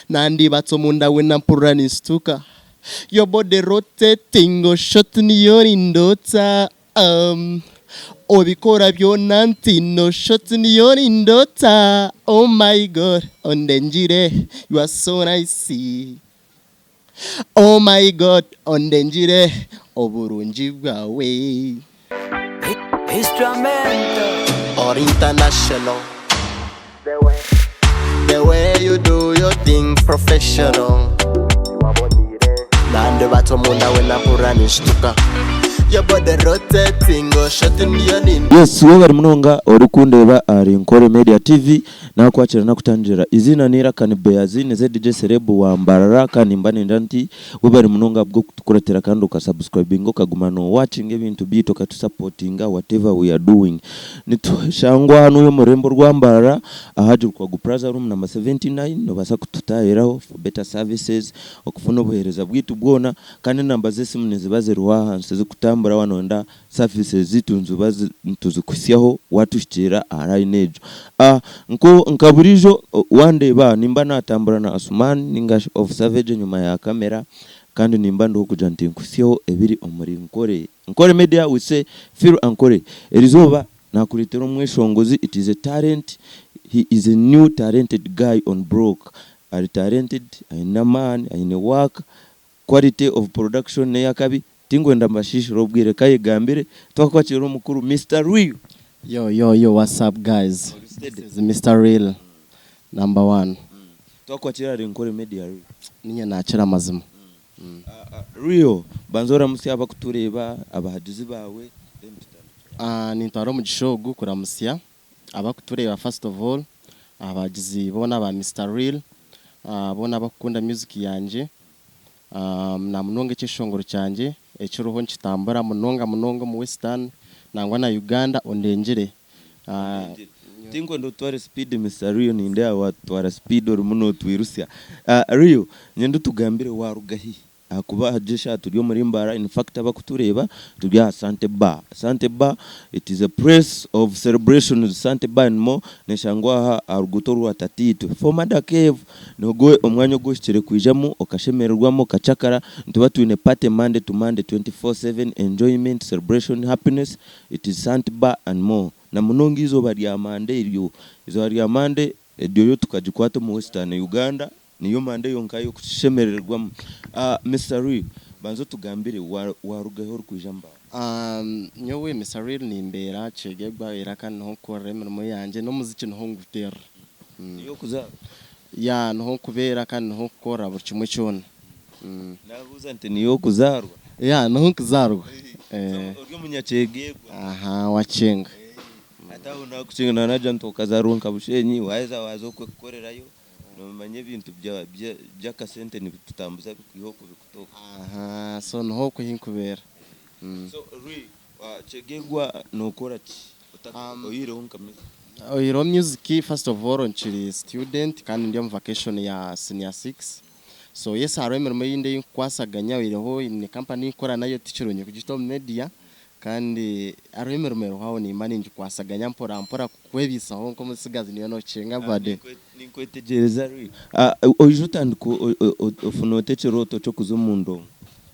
Nandibatsa omunda we nampurira ninsituka Your body rotating oshusha oti niyo orindotsa um, Obikora byona ntiina oshusha oti niyo orindotsa Oh my God ondengire you are so nice Oh my God ondengire oburungi bwawe. Instrumental. Or international. The way you do your thing professional. Nandibatsa omunda we nampurira ninshituka. Your body rotating oshusha oti niyo nindota. Yes webare munonga orikundeeba ahari Nkore Media TV Nakwakira nakutangira eiziina n'eiraka ni Beazi nize DJ Celeb wa Mbarara kandi nimba nigira nti webare munonga ahabw'okutukuratira kandi oka subscribinga okaguma no watchinga ebintu byaitu okatu supportinga whatever we are doing. Nitushangwa hanuya omu rurembo rwa Mbarara aha Rukwago Plaza room number 79 nobaasa kututahiraho for better services okufuna obuhereza bwaitu bwona kandi enamba z'esimu niziba ziriho ahansi zikutambura waba noyenda Services zaitu niziba nituzikuhitsyaho watuhikiirira aha line egyo. Nko nka buriijo wandeeba nimba natambura na Asuman ninga shi of Savage enyima ya camera kandi nimba ndiho kugira nti nkuhitsyeho ebiri omuri Nkore. Nkore Media we say feel Ankore. Erizooba nakureetera omweshongozi it is a talent, he is a new talented guy on block. Ari talented, aine amaani, aine work, Quality of production neyakabi tinkwenda mbashishire obwire kayegambire twakwakira omukuru Mister Real. Yo yo yo what's up guys Ori steady. This is Mister Real number one. Twakwakira ahari Nkore Media Real. Ninye nakira amazima. Real banza oramutsye abakutureeba, abahagizi baawe then tutandikye. Nintwara omugisha ogu kuramutsya abakutureeba first of all, abahagizi boona aba Mister Real, boona abakukunda music yangye, Namunonga ekyeshongoro kyangye ekiriho nikitambura munonga munonga omu Western nangwa na Uganda ondengire. Tinkwenda otware speed Mister Rio nindeeba watwara speed orimu notwirutsya. Rio nyenda otugambire waruga hi? Ahakuba hati eshaaha turi omuri Mbarara in fact abakutureeba turi aha Sante Bar. Sante Bar it is a place of celebrations Sante Bar and more neshangwa aha aha ruguuto orwa Tataitwe former Cave. Nigwo omwanya ogu ohikire kwijamu okashemererwamu okacakara. Nituba twine party Monday to Monday 24/7 enjoyment, celebration, happiness, it is Sant Bar and more. Na munonga eizooba rya Monday eryo, eizooba rya Monday eryo yo tukagikwata omu Western Uganda, niyo Monday yonka y'okushemerererwamu. Mister Real, banza otugambire waruga hi orikwija Mbarara? Nyowe Mister Real nimbeera Kyegegwa era kandi niho nkukorera emirimo yangye n'omuziki niho nguteerera. Niyo okuzaarwa? Yeah, niho nkubeera kandi niho nkukorera buri kimwe kyona. Nabuuza nti niyo okuzaarwa? Yeah, niho nkuzaarwa. So ori omunyakyegeegwa? Aha, wa Kyenga. Hati aho nakukinga naba nagira nti okazaarwa nka Bushenyi waheza waaza okwe kukorerayo, nomanya ebintu by'akasente nibitutambuza bikwiha oku bikuta oku. Aha, so niho okwe ahi nkubeera. So Rui, Kyegegwa nokora ki? Oyihireho nka music. Oyihireho music, first of all nkiri student kandi ndi omu vacation ya senior six, so yes hariho emirimo eyindi ei nkukwasaganya oyihireho nyine company ei nkukora nayo tikirungi kugita omu media kandi hariho emirimo eriho aho nimba ningikwasaganya mpora mpora kukwebiisaho nk'omutsigazi niiwe nookyenga bade. Ninkwetegyereza Rui. Oija otandika ofuna ota ekirooto ky'okuza omu ndongo?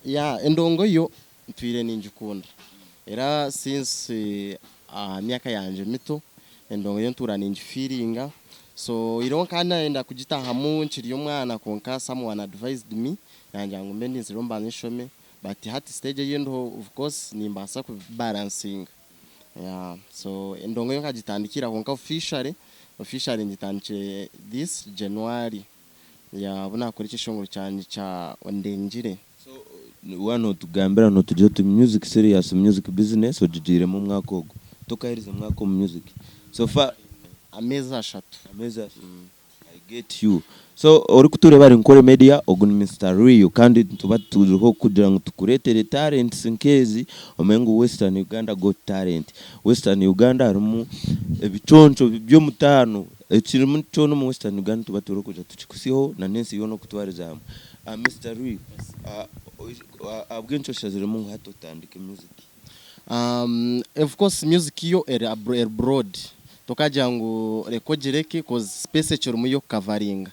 Yeah, endongo yo Ntwire ningikunda era since aha myaka yangye mito endongo yo ntuura ningifiiringa so oyihireho nkaba nayenda kugitahamu nkiri omwana kwonka someone advised me yangira ngu mbe ndinzire mbanze nshome but hati stage eyi ndiho of course nimbaasa kubibalansinga yeah so endongo yo nkagitandikira kwonka officially officially ngitandikire this January yeah obu nakora ekyeshongoro kyangye kya Ondengire. So waaba notugambira notugira oti music serious music business ogigiiremu omwaka ogu tokaherize mwaka omu music so far? Ameezi ashatu. Ameezi ashatu I get you. So orikutureeba ari Nkore Media ogu ni Mister Rio kandi nituba turiho kugira ngu tukureetere talents nk'ezi omanye ngu Western Uganda got talent. Western Uganda harimu ebiconco by'omutaano ekirimu kyona omu Western Uganda nituba turiho kugira tukikutsyeho na n'ensi yoona okutwariza hamwe. Mister Rui, ahabw'enki oshaziremu ngu hati otandike music? Of course music yo eri broad tokagira ngu reka ogireke coz space ekirimu y'okukavaringa.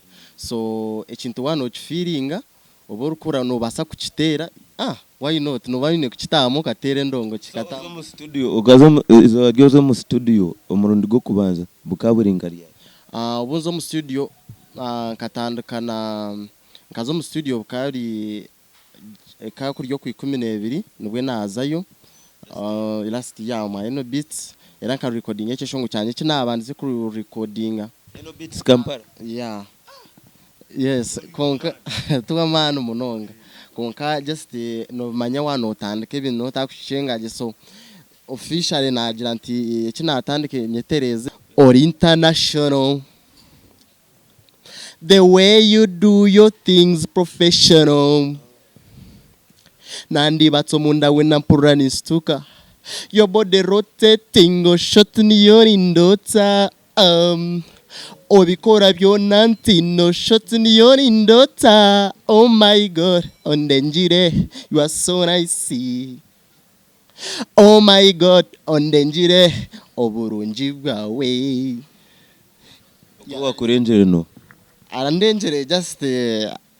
So ekintu waaba nokifiiringa oba orikuhurira nobaasa kukiteera, ah why not, nooba oine kukitaahamu okateera endongo kikataahamu. Oza omu studio, okaza omu, eizooba ryoza omu studio omurundi gw'okubanza bukaba buri nka ryari? Obu nza omu studio nkatandika na, nkaza omu studio bukaba buri Ekaba kuri Okwikumineebiri nibwo naazayo last year omu Eno Beats era nka recordinga ekyeshongo kyangye eki naabandize ku recordinga. Eno Beats Kampala? Yeah yes kwonka tiw'amaani munonga kwonka just noomanya waaba nootandika ebintu nooba otarikukyenga gye so officially naagira nti eki naatandika nyetereeze. Ori international. The way you do your things professional Nandibatsa omunda wena mpurira ninsituka Your body rotating oshusha oti niyo orindotsa um, Obikora byona ntiina oshusha oti niyo orindotsa Oh my God ondengire you are so nice Oh my God ondengire oburungi bwawe. Ogu owakurengyere noha? Arandengyere just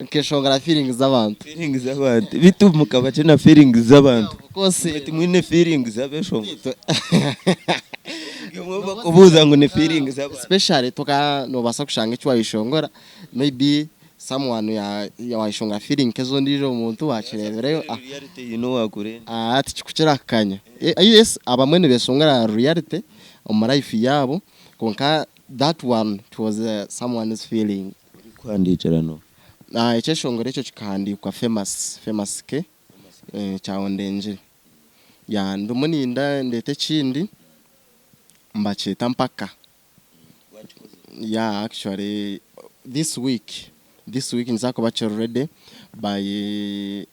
nkeshongora feelings z'abantu. Feelings z'abantu beitu mukaba ki na feelings z'abantu? Of course. Imwe timwine feelings z'abeshongozi? Imwe bakubuuza ngu ni feelings z'abantu. Especially toka nobaasa kushanga eki wayeshongora maybe someone wayeshongora feeling nk'ez'ondiijo muntu wakireebereyo. Reality haine owakurengyera. Aah tikikukira kukanya. Yes abamwe nibeshongora reality omu life yaabo. Kwonka that one it was someone's feeling. Orikuhandiikira nooha? Ekyeshongoro ekyo kikahandiikwa Famous, Famous K, kya Ondengire. Yeah ndimu ninda ndeeta ekindi mbakyeta Mpaka. Yeah actually this week, this week nikiza kuba kiri ready by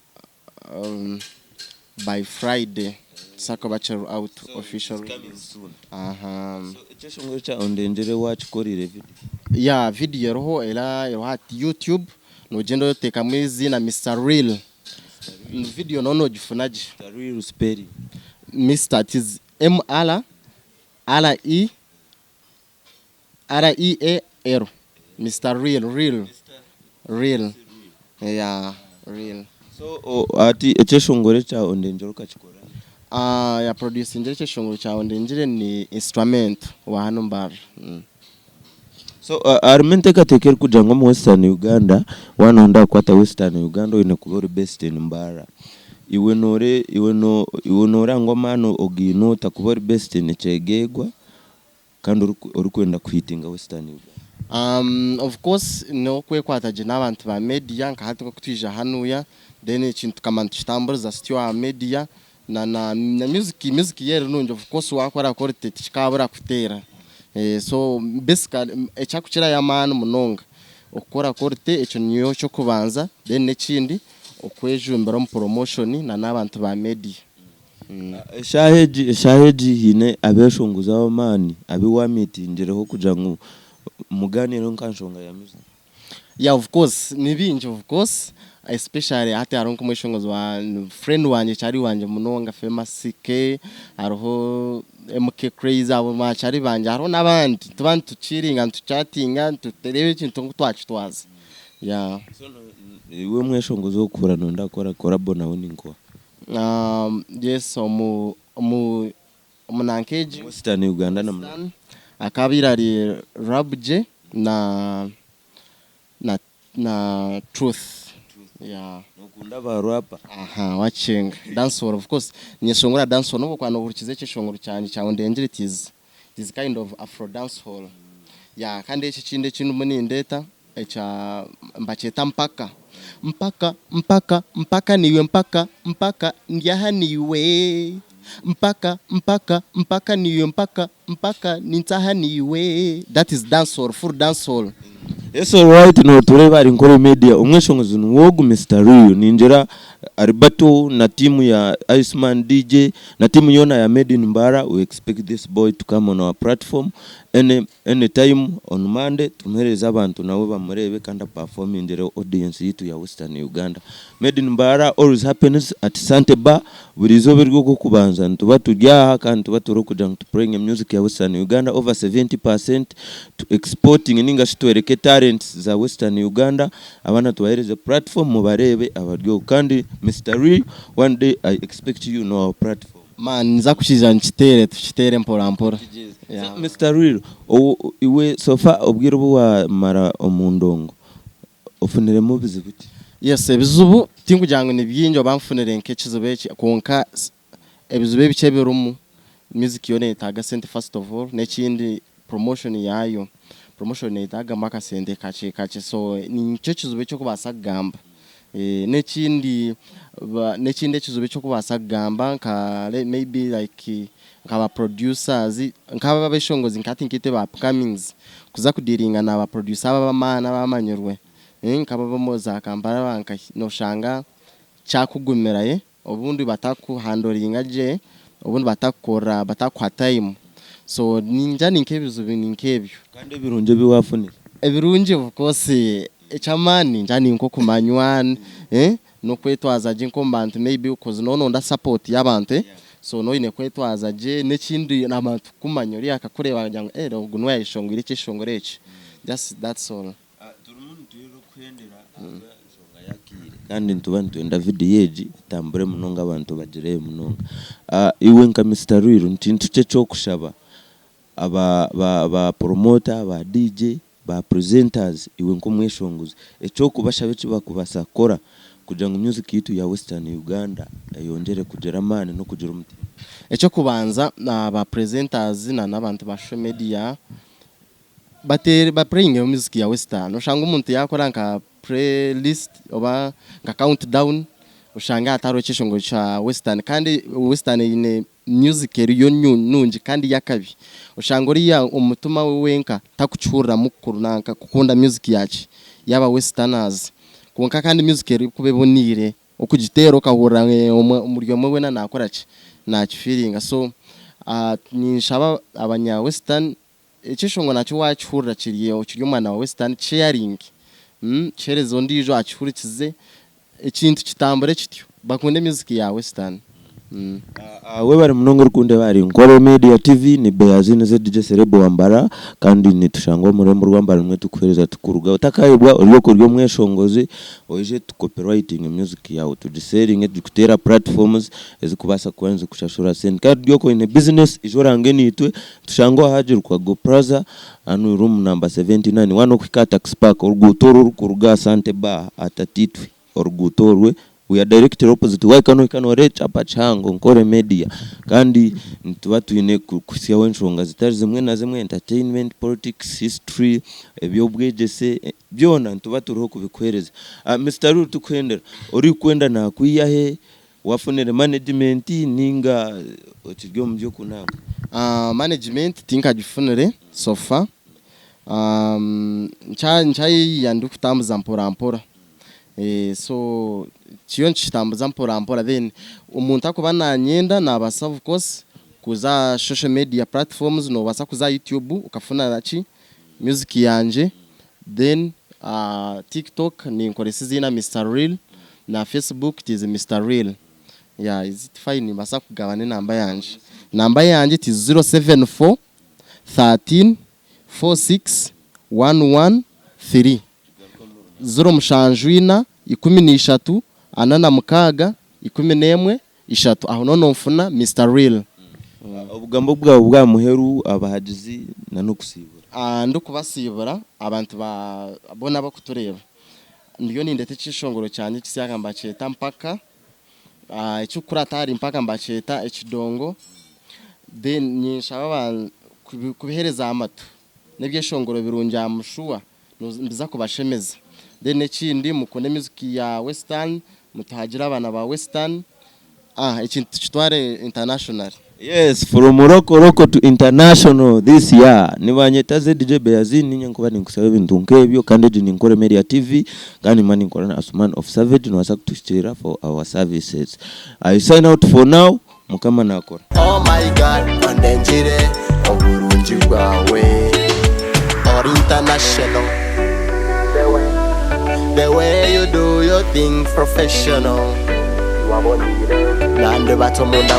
By Friday kizakuba kiri out official release. Aha. So ekyeshongoro kya Ondengyere wakikorire video? Yeah video eriho era eriho aha YouTube nogyenda otekamu eiziina Mister Real video noba nogifuna gye. Mister Real spelling. Mister it is MR RE R-E-A-L Mister Real real real yeah real. So hati ekyeshongoro ekya Ondengyere okakikora ota? Ya producingire ekyeshongoro kya Ondengyere ni Instrumental owa hanu Mbarara. So harimu enteekateeka erikugira ngu omu Western Uganda waaba nooyenda kukwata Western Uganda oine kuba ori based in Mbarara. Iwe noore iwe nooreeba ngu amaani ogaine ota kuba ori based in Kyegegwa Kandi orikwenda kuhitinga Western Uganda. Of course n'okwekwata gye n'abantu ba media nka hati nk'oku twija hanuya then ekintu tukamara nitukitamburiza tutyo aha media na na music, music yo eri nungi of course wakora quality tikikabura kuteera so basically ekyakukirayo amaani munonga okukora quality ekyo niyo ky'okubanza then n'ekindi okwejumbira omu promotion na n'abantu ba media. Eshaaha egi eshaaha egi haine abeeshongozi ab'amaani abu waamiitingireho kugira ngu mugaaniireho nka nshonga ya music? Yeah of course ni bingi of course especially hati hariho nk'omweshongozi wa friend wangye kyari wangye munonga Famous CK, hariho MK Crazy abo ba kyari bangye hariho n'abandi nituba nituchillinga nituchatinga nitureeba ekintu oku twakitwaza yeah. So iwe omweshongozi ou orikuhurira nooyenda kukora collabo nawe ni nkoha? Yes omu omu omu nanka egi. Western Uganda na munonga. Akaba ari Rabje na na na Truth yeah. Nokunda aba rapper? Aha wakyenga dancehall of course ninyeshongora dancehall nobu okuba nohurikiza ekyeshongoro kyangye kya Ondengire it is it is kind of afro dancehall yeah kandi eki ekindi ekindimu nindeta Ekya mbakyeta mpaka. Mpaka mpaka mpaka niiwe mpaka mpaka ndi aha niiwe mpaka mpaka mpaka niiwe mpaka mpaka nintaaha niiwe that is dancehall full dancehall. Yes alright notureeba ahari Nkore Media omweshongozi niwe ogu Mister Real ningira Alberto na tiimu ya Iceman DJ na tiimu yoona ya Made in Mbarara we expect this boy to come on our platform any any time on Monday tumuhereze abantu nawe bamureebe kandi aperformingire audience yaitu ya Western Uganda. Made in Mbarara always happens at Sante Bar buri izooba ery'Orwokubanza nituba turi aha kandi nituba turi kugira ngu tupureyinge music ya Western Uganda over 70% tu exportinge ninga shi tworeke talents za Western Uganda Abaana tubahereze platform mubareebe abaryoho kandi Mister Real one day I expect you on our platform. Man ninza kukija nkiteere tukiteere mpora mpora. So Mister Real iwe so far obwire obu wamara omu ndongo ofuniremu bizibu ki? Yes ebizibu tinkugira ngu ni bingi oba nfunire nk'ekizibu eki kwonka ebizibu ebikye ebirimu music yo neyetaaga sente first of all n'ekindi promotion yaayo, promotion neyetaagamu akasente kakye kakye so nikyo kizibu eki orikubaasa kugamba. N'ekindi n'ekindi ekizibu eki orikubaasa kugamba nka maybe like nka ba producers nk'abo abeshongozi nka hati nkaitwe ba upcomings kuza kudiiringa na ba producer abo ab'amaani abamanyirwe nk'abo ab'omu za Kampala ba nkahi noshanga kyakugumira. Obundi batakuhandoringa gye, obundi batakukorera batakuha time. So ningira ni nk'ebizibu ni nk'ebyo. Kandi ebirungi ebi waafunire? Ebirungi of course eky'amaani ningira ni nk'okumanywa, n'okwetwaza gye nk'omu bantu maybe coz nooba noronda support y'abantu so nooba oine kwetwaza gye n'ekindi abantu kukumanya oriya akakureeba akagira ngu ogu niwe yayeshongwire ekyeshongoro eki just that's all. Turimu nitwirira okuhendera ahabw'enshonga y'akaire kandi nituba nitwenda vidiyo egi etambure munonga abantu bagireebe munonga. Iwe nka Mister Rwiru ni kintu ki eki orikushaba aba ba puromota, ba DJ, ba presenters iwe nk'omweshongozi eki orikubashaba eki barikubaasa kukora kugira ngu music yaitu ya Western Uganda eyongyere kugira amaani n'okugira omutindo? Eky'okubanza ba presenters na n'abantu ba social media Bateere ba pureyingeho music ya western oshanga omuntu yakora nka play list oba nka count down oshange hatariho ekyeshongoro kya western kandi western eine music eriyo nungi kandi y'akabi oshanga oriya omutima we wenka takukihuriramu nanka kukunda music yaki yaba westerners kwonka kandi music erikuba eboniire okugiteera okahurira buri omwe weena nakoraki nakifiringa so ninshaba abanya western Ekyeshongoro nakyo wakihurira kiri okiri omwana wa western kisheyaringe kihereze ondiijo akihurikize ekintu kitambure kityo bakunde music ya western. Webare munonga orikundeeba ahari Nkore Media TV ni Beazi nize DJ Celeb wa Mbarara kandi nitushangwa omu rurembo rwa Mbarara nimwo turikuheereza tukuruga otakayebwa ori okwo ori omweshongozi oije tu copyrightinge music yaawe tugiseeringe tugikuteere aha platforms ezikubaasa kuba nizikushashura sente kandi ori okwo oine business ija orange naitwe Tushangwa aha Rukwago Plaza hanu room number 79 waaba nokuhika aha Taxi Park oruguuto oru orukuruga aha Sante Bar aha Tatiitwe oruguuto orwe we are directly opposite wahika nohika noreeba ekyapa kihango Nkore Media kandi nituba twine kuhitsyaho enshonga zitari zimwe na zimwe entertainment, politics, history, eby'obwegyese byona nituba turiho kubikuhereza. Mister Ruru tukuhendera orikwenda nakwihahe? Wafunire management ninga okiri omu by'okunanka? Management tinkagifunire so far, nkyayeyiiya ndikutambuza mpora mpora so kiriyo nikitambuza mpora mpora then omuntu akuba nanyenda nabaasa of course kuza aha social media platforms nobaasa kuza aha YouTube okafuna ki music yangye then TikTok ninkoresa eiziina Mister Real na Facebook it is Mister Real yeah is it fine nimbaasa kugaba n'enamba yangye. Namba yangye it is 074 13 46 113 074 13 46 11 3 aho niho nonfuna Mister Real. Obugambo bwawe bwa muheru abahagizi na n'okusiibura. Ndikubasiibura abantu ba boona abakutureeba ndiyo nindeta ekyeshongoro kyangye ekisya mbakyeta mpaka ekikukurata ahari mpaka mbakyeta ekidongo then ninshaba abantu kubihereza amatu n'ebyeshongoro birungi am sure nibiza kubashemeza then n'ekindi mukunde music ya western mutuhagire abaana ba western ekintu tukitware internationally. Yes, from local local to international this year. Nibanyeta ZJ Beazin ninye nkuba ninkusaba ebintu nk'ebyo kandi egi ni Nkore Media TV kandi mba ninkora na Asuman of Savage nobaasa kutuhikiirira for our services. I sign out for now, Mukama nakora. Oh my God, ondengire oburungi bwawe Ori international The way you do your thing professional Nandi bato munda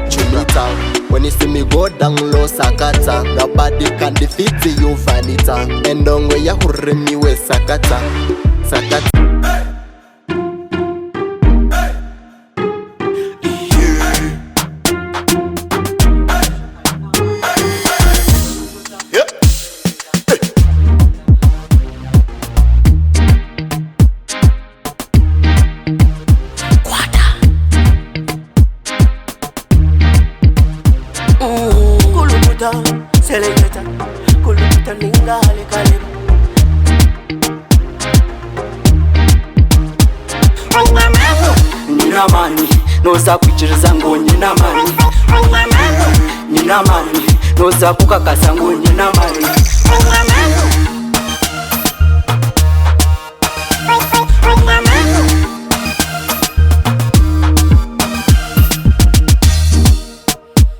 chumita When you see me go down low sakata Nobody can defeat you vanita Endongo ya huremiwe sakata Sakata. Kulukuta, seleketa, kulukuta ningale kaleba. Nyina amani, noza kwikiriza ngu nyina amani. Nyina amani, noza kukakasa ngu nyina amani.